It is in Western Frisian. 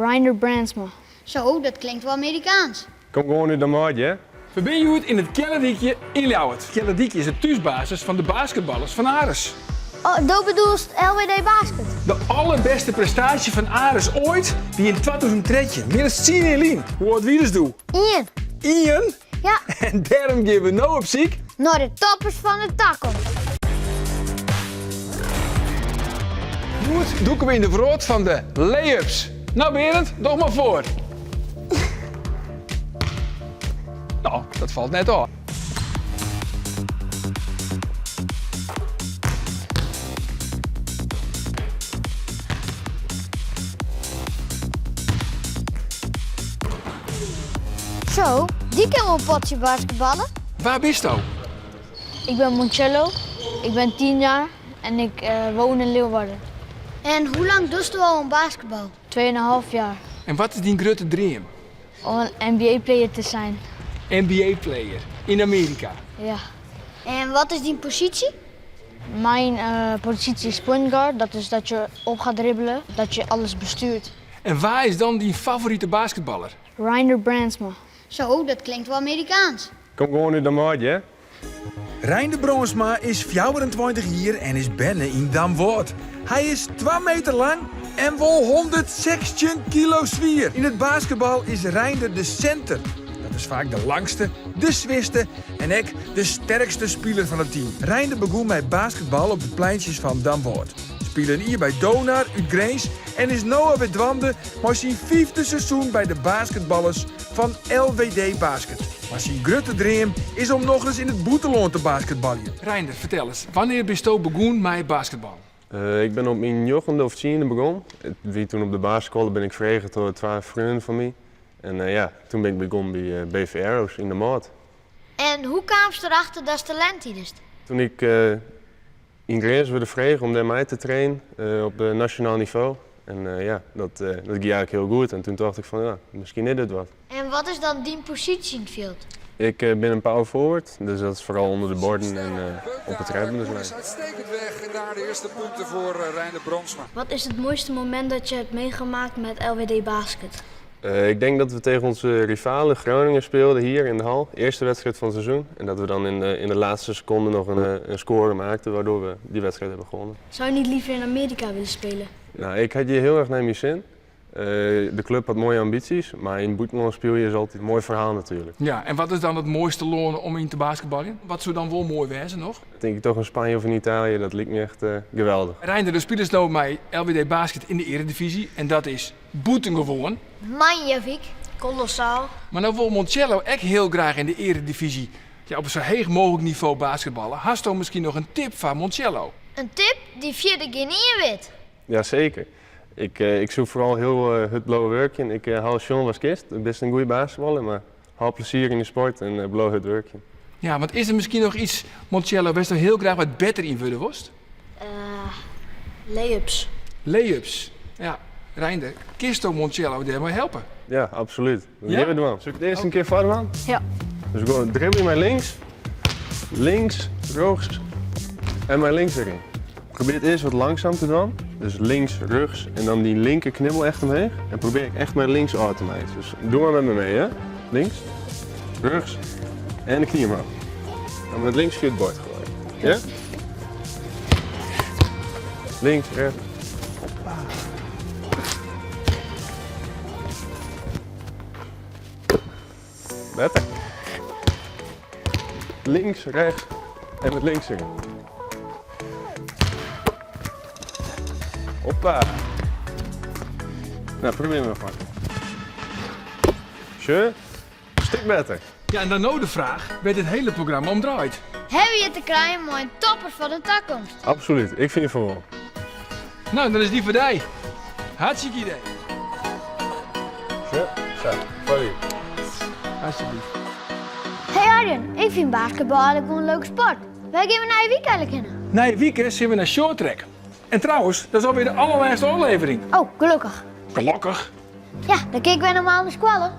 Reinder Brandsma. Zo, dat klinkt wel Amerikaans. Kom gewoan út Damwâld, hear. We binne hjoed yn it Kealledykje yn Ljouwert. Kealledykje is de thúsbasis fan de basketballers fan Aris. Oh, do bedoelst LWD Basket? De allerbêste prestaasje fan Aris oait wie yn 2013, mear as tsien jier lyn. Hoe âld wiest doe? Ien. Ien? Ja. En dêrom gean we no op syk. Nei de toppers fan de takomst. Hjoed dûke we yn de wrâld fan de lay-ups. No Berend, doch mar foar. No, dat falt net ôf. Zo, dy kin wol in potsje basketballe. Wa bisto? Ik ben Moncello, ik ben 10 jaar en ik woon in Leeuwarden. En hoe lang dochsto al oan basketbal? Tweeënhalf jaar. En wat is dyn grutte dream? Om in NBA-player te zijn. NBA-player yn Amearika? Ja. En wat is dyn posysje? Mijn positie is point guard, dat is dat je op gaat dribbelen, dat je alles bestuurt. En wa is dan dyn favorite basketballer? Reinder Brandsma. Zo, dat klinkt wel Amerikaans. Kom gewoan út Damwâld, hear. Reinder Brandsma is 24 jier en is berne yn Damwâld. Hy is 2 meter lang en wol 116 kilo swier. Yn it basketbal is Reinder de center. Dat is faak de langste, de swierste en ek de sterkste spiler fan it team. Reinder begûn mei basketbal op de pleintsjes fan Damwâld. Spile in jier by Donar út Grins en is no alwer dwaande mei syn fyfde seizoen by de basketballers fan LWD Basket. Mar syn grutte dream is om nochris yn it bûtenlân te basketbaljen. Reinder, fertel ris, wannear bisto begûn mei basketballen? Ik bin op myn njoggende of tsiende begûn. It wie toen op de basisskoalle bin ik frege troch twa freonen fan my. En ja, toen bin ik begûn by BV Arrows yn Damwâld. En hoe kaamst derachter datst talint hiest? Toen ik yn Grins wurde frege om dêr mei te trainen op nasjonaal nivo. En ja, dat gie eigentlik hiel goed. En toen tocht ik fan ja, miskien is dit wat. En wat is dan dyn posysje yn it fjild? Ik bin in power forward, dus dat is foaral ûnder de borden en op 'e tripuntlijn. Uitstekend weg en daar de eerste punten voor Reinder Brandsma. Wat is het mooiste moment dat je hebt meegemaakt met LWD Basket? Ik denk dat we tegen onze rivalen Groningen speelden hier in de hal. Eerste wedstrijd van het seizoen. En dat we dan in de laatste seconde nog een score maakten, waardoor we die wedstrijd hebben gewonnen. Zou je niet liever in Amerika willen spelen? Nou, ik had hier heel erg naar mijn zin. De club had mooie ambities, maar yn it bûtenlân spylje is altyd in moai ferhaal natuerlik. Ja, en wat is dan it moaiste lân om yn te basketbaljen? Wat soe dan wol moai wêze noch? Tink ik toch in Spanje of yn Italië, dat liket my echt geweldich. Reinder, do spilest no mei LWD Basket yn de earedivyzje en dat is bûtengewoan. Magnifiek. Kolossaal. Mar no wol Moncello ek hiel graach yn de earedivyzje, ja, op in sa heech mooglik nivo basketballe. Hasto miskien noch in tip foar Moncello? In tip dy't fierder gjinien wit? Jaseker. Ik soe foaral hiel hurd bliuwe wurkjen. Ik haw sjoen watst kinst. Bist in goede basketballer, mar hâld plezier yn de sport en bliuw hurd wurkjen. Ja, want is der miskien noch iets, Moncello, wêr'tsto hiel graach wat better yn wurde wolst? Lay-ups. Lay-ups. Ja, Reinder, kinsto Moncello dêrmei helpe? Ja, absolút. Dat Ja? gean we dwaan. Sil ik it earst in kear foardwaan? Ja. Dus we gean dribbelje mei links, links, rjochts en mei links deryn. Probearje it earst wat langsum te dwaan. Dus links, rjochts en dan dyn linker knibbel echt omheech. En probearje ek echt mei links ôf te meitsjen. Dus doch mar mei my mei, hè? Links, rjochts en de knie omhoog. Dan met links fia it bord goaie. Ja? Links, rjochts. Hoppa. Better. Links, rechts en met links erin. Hoppa. Nou, probeer maar pakken. Sjoch, stik better. Ja, en dan no de fraach wêr't dit hiele programma om draait. Hawwe je te krijen mei in topper fan de takomst? Absolút, ik fyn fan wol. No, dan is dy foar dy. Hartstikke idee. Sjoch, sa, foar dy. Alsjeblieft. Hey Arjen, ik fyn basketbal eigentlik wol in leuke sport. Wêr gean we nije wike eigentlik hinne? Nije wike sille we nei shorttrack. En trouwens, dat is alweer de allerlêste ôflevering. Oh, gelokkich. Gelokkich? Ja, dan kin ik wer normaal nei skoalle.